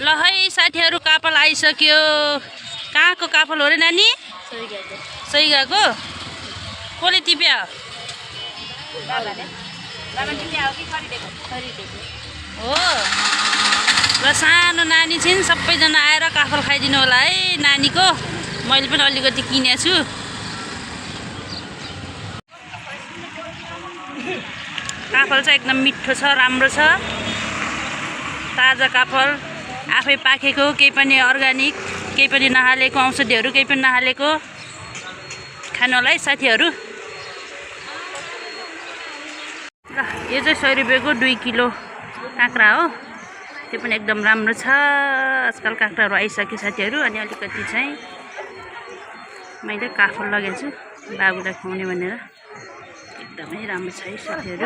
ल है साथीहरू काफल आइसक्यो। कहाँको काफल हो रे नानी? सैगाको। कसले टिप्या? हो र सानो नानी चाहिँ सबैजना आएर काफल खाइदिनु होला है नानीको। मैले पनि अलिकति किनेको छु। काफल चाहिँ एकदम मिठो छ, राम्रो छ, ताजा काफल, आफै पाकेको, केही पनि अर्ग्यानिक, केही पनि नहालेको, औषधिहरू केही पनि नहालेको। खानु होला है साथीहरू। ल यो चाहिँ 100 रुपियाँको 2 किलो काँक्रा हो। त्यो पनि एकदम राम्रो छ। आजकल काँक्राहरू आइसक्यो साथीहरू। अनि अलिकति चाहिँ मैले काफल लगेको छु बाबुलाई खुवाउने भनेर। एकदमै राम्रो छ है साथीहरू।